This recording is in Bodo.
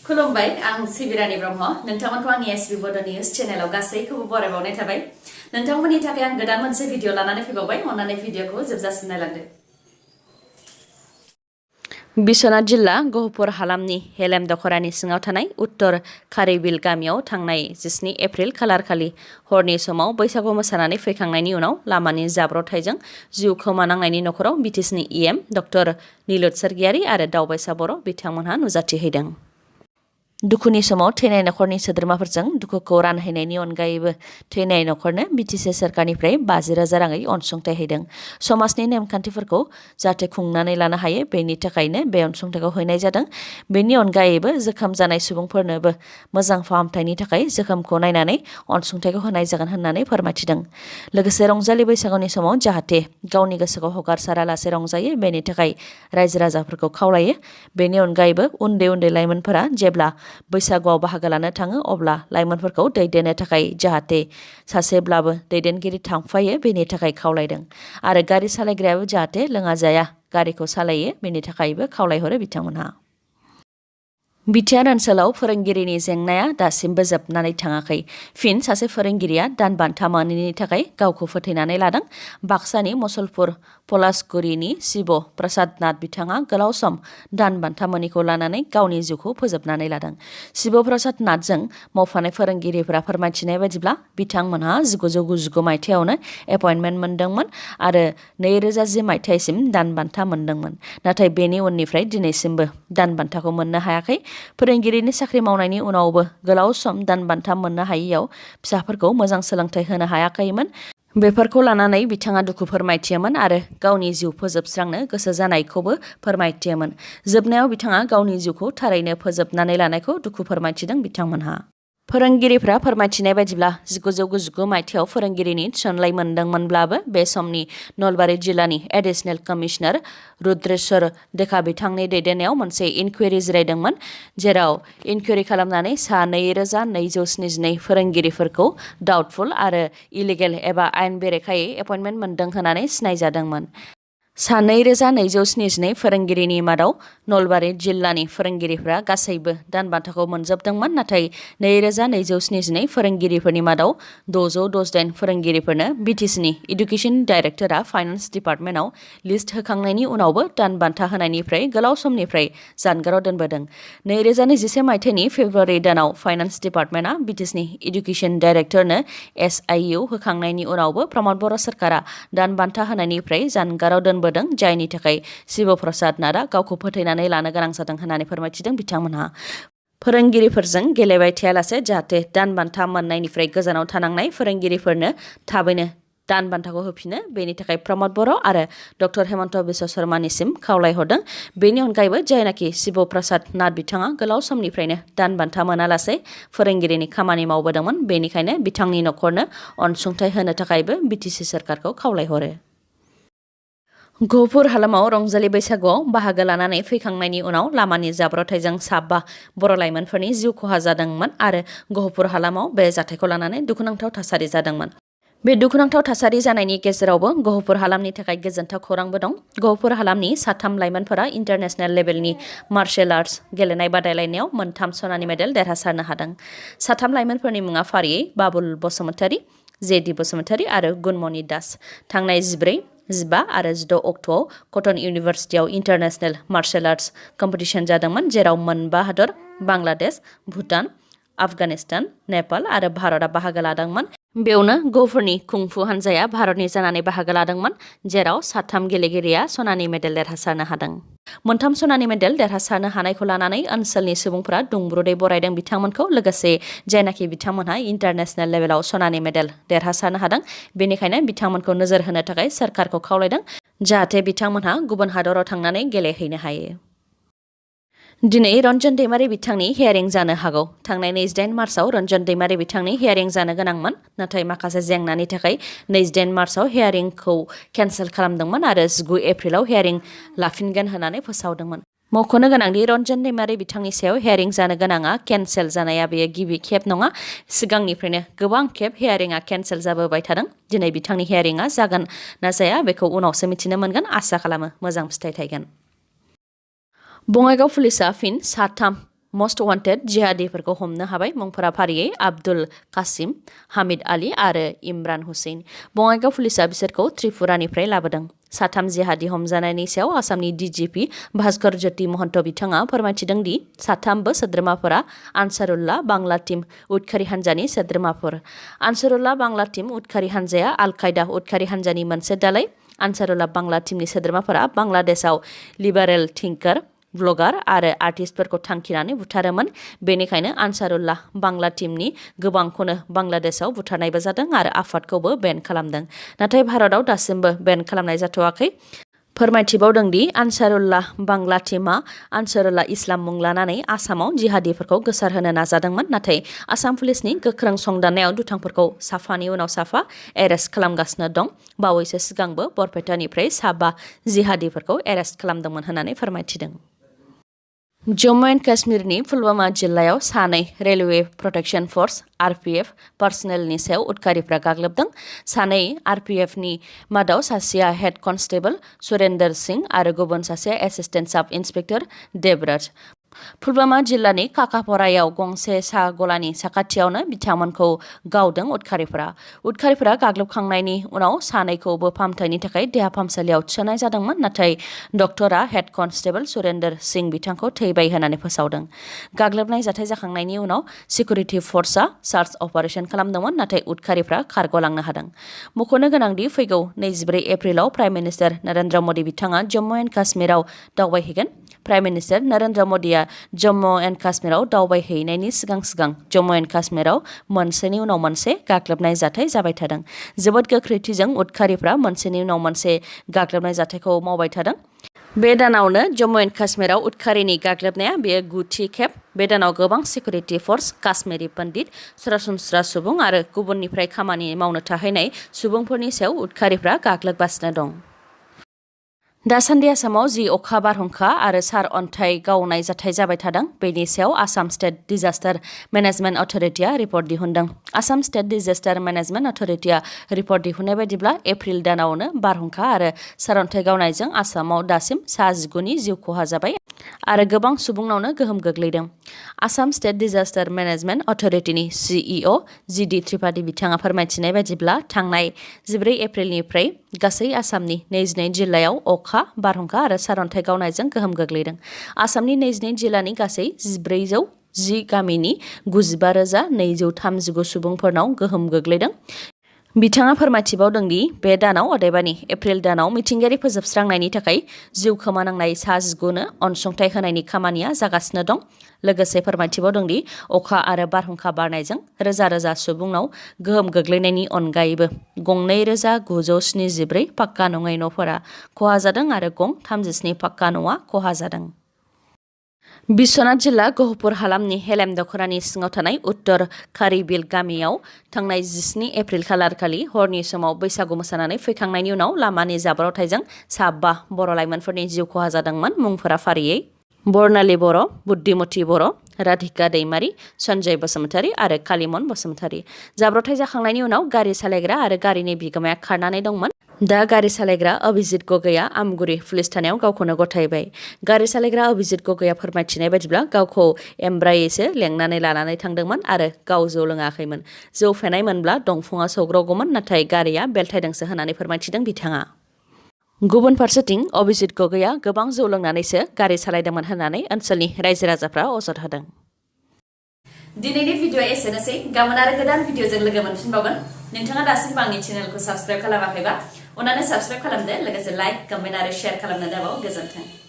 खुलुमबाय आं सिबिरानि ब्रह्म नोंथांमोनखौ आंनि एसबी बड' निउज चेनेलाव गासैखौबो बरायबावनाय थाबाय नोंथांमोननि थाखाय आं गोदान मोनसे भिडिअ लानानै फैबावबाय अन्नानै भिडिअखौ जोबजासिम नायलांदो बिश्वनाथ जिल्ला गहपुर हालामनि हेलेम दखरानि सिङाव थानाय उत्तर खारिबिल गामियाव थांनाय 17 एप्रिल खालारखालि हरनि समाव बैसागु मोसानानै फैखांनायनि उनाव लामानि जाब्रबथायजों जिउ खोमानांनायनि नखराव बिटिसिनि इएम डक्टर नीलोद सरगियारि आरो दावबायसा बर' बिथांमोनहा नुजाथिहैदों। दुखुनि समाव थैनाय नखरनि सोद्रोमाफोरजों दुखुखौ रानहैनायनि अनगायैबो थैनाय नखरनो बिटिसि सोरखारनिफ्राय 50,000 राङै अनसुंथाइ हैदों। समाजनि नेमखान्थिफोरखौ जाहाथे खुंनानै लानो हायो बेनि थाखायनो बे अनसुंथाइखौ होनाय जादों। बेनि अनगायैबो जोखोम जानाय सुबुंफोरनोबो मोजां फाहामथायनि थाखाय जोखोमखौ नायनानै अनसुंथाइखौ होनाय जागोन होननानै फोरमायथिदों। लोगोसे रंजालि बैसागुनि समाव जाहाथे गावनि गोसोखौ हगारसारालासे रंजायो बेनि थाखाय रायजो राजाफोरखौ खावलायो। बेनि अनगायैबो उन्दै उन्दै लाइमोनफोरा जेब्ला बैसागुआव बाहागो लानो थाङो अब्ला लाइमोनफोरखौ दैदेननो थाखाय जाहाथे सासेब्लाबो दैदेनगिरि थांफायो बेनि थाखाय खावलायदों आरो गारि सालायग्रायाबो जाहाथे लोङा जाया गारिखौ सालायो बेनि थाखायबो खावलायहरो बिथांमोनहा। बिटिआर ओनसोलाव फोरोंगिरिनि जेंनाया दासिमबो जोबनानै थाङाखै। फिन सासे फोरोंगिरिया दान बान्था मोनैनि थाखाय गावखौ फोथैनानै लादों। बाक्सानि मसलपुर पलासगुरिनि शिव प्रसाद नाथ बिथाङा गोलाव सम दान बान्था मोनैखौ लानानै गावनि जिउखौ फोजोबनानै लादों। शिव प्रसाद नाथजों मावफानाय फोरोंगिरिफोरा फोरमायथिनाय बायदिब्ला बिथांमोनहा 1999 मायथाइयावनो एपइन्टमेन्ट मोनदोंमोन आरो 2010 मायथाइसिम दान बान्था मोनदोंमोन। नाथाय बेनि उननिफ्राय दिनैसिमबो दान बान्थाखौ मोननो हायाखै। फोरोंगिरिनि साख्रि मावनायनि उनावबो गोलाव सम दान बान्था मोननो हायैयाव फिसाफोरखौ मोजां सोलोंथाइ होनो हायाखैमोन। बेफोरखौ लानानै बिथाङा दुखु फोरमायथियोमोन आरो गावनि जिउ फोजोबस्रांनो गोसो जानायखौबो फोरमायथियोमोन। जोबनायाव बिथाङा गावनि जिउखौ थारैनो फोजोबनानै लानायखौ दुखु फोरमायथिदों बिथांमोनहा। फोरोंगिरिफ्रा फोरमायथिनाय बायदिब्ला 1999 मायथाइयाव फोरोंगिरिनि थिसनलाइ मोनदोंमोनब्लाबो बे समनि नलबारि जिल्लानि एडिशनेल कमिशनार रुद्रेश्वर देखा बिथांनि दैदेननायाव मोनसे इनकुवेरि जिरायदोंमोन जेराव इनकुवेरि खालामनानै सा 2272 फोरोंगिरिफोरखौ डाउटफुल आरो इलिगेल एबा आयेन बेरेखायै एपइन्टमेन्ट मोनदों होननानै सिनायजादोंमोन। सा 2272 फोरोंगिरिनि मादाव नलबारि जिल्लानि फोरोंगिरिफ्रा गासैबो दान बान्थाखौ मोनजोबदोंमोन। नाथाय 2272 फोरोंगिरिफोरनि मादाव 668 फोरोंगिरिफोरनो बिटिसिनि इडुकेसन डाइरेक्टरा फाइनान्स डिपार्टमेन्टआव लिस्ट होखांनायनि उनावबो दान बान्था होनायनिफ्राय गोलाव समनिफ्राय जानगाराव दोनबोदों। 2021 मायथाइनि फेब्रुवारि दानाव फाइनान्स डिपार्टमेन्टआ बिटिसिनि इडुकेसन डाइरेक्टरनो SIU होखांनायनि उनावबो प्रमद बर' सरकारा दान बान्था होनायनिफ्राय जानगाराव दोनबोदों जायनि थाखाय शिव प्रसाद नाथआ गावखौ फोथैनानै लानो गोनां जादों होननानै फोरमायथिदों बिथांमोनहा। फोरोंगिरिफोरजों गेलेबाय थायालासे जाहाथे दान बान्था मोननायनिफ्राय गोजानाव थानांनाय फोरोंगिरिफोरनो थाबैनो दान बान्थाखौ होफिनो बेनि थाखाय प्रमद बर' आरो डक्टर हेमन्त बिश्व शर्मानिसिम खावलायहरदों। बेनि अनगायैबो जायनाखि शिव प्रसाद नाथ बिथाङा गोलाव समनिफ्रायनो दान बान्था मोनालासे फोरोंगिरिनि खामानि मावबोदोंमोन बेनिखायनो बिथांनि नखरनो अनसुंथाइ होनो थाखायबो बिटिसि सोरखारखौ खावलायहरो। गहपुर हालामाव रंजालि बैसागुआव बाहागो लानानै फैखांनायनि उनाव लामानि जाब्रबथायजों 5 बर' लाइमोनफोरनि जिउ खहा जादोंमोन आरो गहपुर हालामाव बे जाथायखौ लानानै दुखुनांथाव थासारि जादोंमोन। बे दुखुनांथाव थासारि जानायनि गेजेरावबो गहपुर हालामनि थाखाय गोजोनथाव खौरांबो दं। गहपुर हालामनि 3 लाइमोनफोरा इन्टारनेशनेल लेभेलनि मार्शेल आर्ट्स गेलेनाय बादायलायनायाव 3 सनानि मेडेल देरहासारनो हादों। 3 लाइमोनफोरनि मुङा फारियै बाबुल बसुमतारी, जेडि बसुमतारी आरो गुनमणि दास। थांनाय 14, 15 आरो 16 अक्ट'आव कटन इउनिभार्सिटियाव इन्टारनेशनेल मार्शेल आर्ट्स कम्पिटिशन जादोंमोन जेराव 4 हादर बांलादेश, भुटान, आफगानिस्तान, नेपाल आरो भारतआ बाहागो लादोंमोन। बेयावनो गहपुरनि कुंफु हानजाया भारतनि जानानै बाहागो लादोंमोन जेराव 3 गेलेगिरिया सनानि मेडेल देरहासारनो हादों। 3 सनानि मेडेल देरहासारनो हानायखौ लानानै ओनसोलनि सुबुंफोरा दुंब्रुदै बरायदों बिथांमोनखौ। लोगोसे जायनाखि बिथांमोनहा इन्टारनेशनेल लेभेलाव सनानि मेडेल देरहासारनो हादों बेनिखायनो बिथांमोनखौ नोजोर होनो थाखाय सोरखारखौ खावलायदों जाहाथे बिथांमोनहा गुबुन हादराव थांनानै गेलेहैनो हायो। दिनै रन्जन दैमारि बिथांनि हियारिं जानो हागौ। थांनाय 28 मार्चआव रन्जन दैमारि बिथांनि हियारिं जानो गोनांमोन नाथाय माखासे जेंनानि थाखाय 28 मार्चआव हियारिंखौ केन्सेल खालामदोंमोन आरो 19 एप्रिलाव हियारिं लाफिनगोन होननानै फोसावदोंमोन। मख'नो गोनांदि रन्जन दैमारि बिथांनि सायाव हियारिं जानो गोनाङा केन्सेल जानाया बेयो गिबि खेब नङा। सिगांनिफ्रायनो गोबां खेब हियारिंआ केन्सेल जाबोबाय थादों। दिनै बिथांनि हियारिंआ जागोन ना जाया बेखौ उनावसो मिथिनो मोनगोन। आसा खालामो मोजां फिथाइ थायगोन। बङाइगाव पुलिसआ फिन 3 मस्ट वान्टेड जिहादीफोरखौ हमनो हाबाय मुंफोरा फारियै आब्दुल कासिम, हामिद आली आरो इमरान हुसैन। बङाइगाव पुलिसा बिसोरखौ त्रिपुरानिफ्राय लाबोदों। साथाम जिहादी हमजानायनि सायाव आसामनि DGP भास्कर ज्योति महन्त बिथाङा फोरमायथिदों दि साथामबो सोद्रोमाफोरा आनसारुल्लाह बांला टीम उदखारि हान्जानि सोद्रोमाफोर। आनसारुल्लाह बांला टीम उदखारि हान्जाया आल कायदा उदखारि हान्जानि मोनसे दालाय। आनसारुल्लाह बांला टीमनि सोद्रोमाफोरा बांलादेशआव लिबारेल थिंकार, ब्लगार आरो आर्टिस्टफोरखौ थांखिनानै बुथारोमोन। बेनिखायनो आनसारुल्लाह बांला टीमनि गोबांखौनो बांलादेशआव बुथारनायबो जादों आरो आफादखौबो बेन खालामदों। नाथाय भारतआव दासिमबो बेन खालामनाय जाथ'वाखै। फोरमायथिबावदों दि आनसारुल्लाह बांला टीमआ आनसारुल्लाह इस्लाम मुं लानानै आसामाव जिहादीफोरखौ गोसारहोनो नाजादोंमोन। नाथाय आसाम पुलिसनि गोख्रों संदाननायाव दुथांफोरखौ साफानि उनाव साफा एरेस्ट खालामगासिनो दं। बावैसो सिगांबो बरपेटानिफ्राय 5 जिहादीफोरखौ एरेस्ट खालामदोंमोन होननानै फोरमायथिदों। जम्मु एन्ड काश्मीरनि पुलवामा जिल्लायाव 2 रेलवे प्रटेक्शन फोर्स RPF पार्सनेलनि सायाव उदखारिफ्रा गाग्लोबदों। 2 RPFनि मादाव सासेया हेड कनस्टेबल सुरेंदर सिंह आरो गुबुन सासेया एसिस्टेन्ट साब इन्सपेक्टर देबराज। पुलवामा जिल्लानि काकापरायाव गंसे साहा गलानि साखाथियावनो बिथांमोनखौ गावदों उदखारिफोरा। उदखारिफोरा गाग्लोबखांनायनि उनाव 2खौबो फाहामथायनि थाखाय देहा फाहामसालियाव थिसननाय जादोंमोन। नाथाय डक्टरा हेड कनस्टेबल सुरेंदर सिंह बिथांखौ थैबाय होननानै फोसावदों। गाग्लोबनाय जाथाय जाखांनायनि उनाव सिकिउरिटि फर्सआ सार्च अपारेशन खालामदोंमोन। नाथाय उदखारिफ्रा खारग'लांनो हादों। मख'नो गोनांदि फैगौ 24 एप्रिलाव प्राइम मिनिस्टार नरेन्द्र मदि बिथाङा जम्मु एन्ड काश्मीराव दावबायहैगोन। प्राइम मिनिस्टार नरेन्द्र मदिया जम्मु एन्ड काश्मीराव दावबायहैनायनि सिगां जम्मु एन्ड काश्मीराव मोनसेनि उनाव मोनसे गाग्लोबनाय जाथाय जाबाय थादों। जोबोद गोख्रैथिजों उदखारिफ्रा मोनसेनि उनाव मोनसे गाग्लोबनाय जाथायखौ मावबाय थादों। बे दानावनो जम्मु एन्ड काश्मीराव उदखारिनि गाग्लोबनाया बेयो 9थि खेब। बे दानाव गोबां सिकिउरिटि फर्स, काश्मीरी पन्डित, सरासनस्रा सुबुं आरो गुबुननिफ्राय खामानि मावनो थाहैनाय सुबुंफोरनि सायाव उदखारिफ्रा गाग्लोबगासिनो दं। दासान्दि आसामाव जि अखा बारहुंखा आरो सार अन्थाइ गावनाय जाथाय जाबाय थादों। बेनि सायाव आसाम स्टेट डिजास्टार मेनेजमेन्ट अथरिटिया रिपर्ट दिहुनदों। आसाम स्टेट डिजास्टार मेनेजमेन्ट अथरिटिया रिपर्ट दिहुननाय बायदिब्ला एप्रिल दानावनो बारहुंखा आरो सारअन्थाइ गावनायजों आसामाव दासिम 19 जिउ खहा जाबाय आरो गोबां सुबुंनावनो गोहोम गोग्लैदों। आसाम स्टेट डिजास्टार मेनेजमेन्ट अथरिटिनि CEO GD त्रिपाठी बिथाङा फोरमायथिनाय बायदिब्ला थांनाय 14 एप्रिलनिफ्राय गासै आसामनि 22 जिल्लायाव अखा, बारहुंखा आरो सारअन्थाइ गावनायजों गोहोम गोग्लैदों। आसामनि 22 जिल्लानि गासै 410 गामिनि 95,239 सुबुंफोरनाव गोहोम गोग्लैदों। बिथाङा फोरमायथिबावदों दि बे दानाव अदेबानि एप्रिल दानाव मिथिंगायारि फोजोबस्रांनायनि थाखाय जिउ खोमानांनाय 19नो अनसुंथाइ होनायनि खामानिया जागासिनो दं। लोगोसे फोरमायथिबावदों दि अखा आरो बारहुंखा बारनायजों रोजा रोजा सुबुंनाव गोहोम गोग्लैनायनि अनगायैबो गं 2974 पाक्का नङै न'फोरा खहा जादों आरो गं 37 पाक्का न'आ खहा जादों। बिश्वनाथ जिल्ला गहपुर हालामनि हेलेम दखरानि सिङाव थानाय उत्तर खारिबिल गामियाव थांनाय 17 एप्रिल खालारखालि हरनि समाव बैसागु मोसानानै फैखांनायनि उनाव लामानि जाब्रबथायजों 5 बर' लाइमोनफोरनि जिउ खहा जादोंमोन। मुंफोरा फारियै बरनालि बर', बुद्धिमती बर', राधिका दैमारि, सन्जय बसुमतारी आरो कालिमन बसुमतारी। जाब्रबथाय जाखांनायनि उनाव गारि सालायग्रा आरो गारिनि बिगोमाया खारनानै दंमोन। दा गारि सालायग्रा अभिजित गगैया आमगुरि पुलिस थानायाव गावखौनो गथायबाय। गारि सालायग्रा अभिजित गगैया फोरमायथिनाय बायदिब्ला गावखौ एमब्रायैसो लेंनानै लानानै थांदोंमोन आरो गाव जौ लोङाखैमोन। जौ फेनायमोनब्ला दंफाङा सौग्रावगौमोन, नाथाय गारिया बेलथायदोंसो होननानै फोरमायथिदों बिथाङा। गुबुन फारसेथिं अभिजित गगैया गोबां जौ लोंनानैसो गारि सालायदोंमोन होननानै ओनसोलनि रायजो राजाफ्रा अजद होदों। दिनैनि भिडिअआ एसेनोसै। गाबोन आरो गोदान भिडिअजों लोगो मोनफिनबावगोन। नोंथाङा दासिमबो आंनि चेनेलखौ साबस्क्राइब खालामाखैबा अन्नानै साबस्क्राइब खालामदो। लोगोसे लाइक, कमेन्ट आरो शेयार खालामनो दाबाव। गोजोन्थों।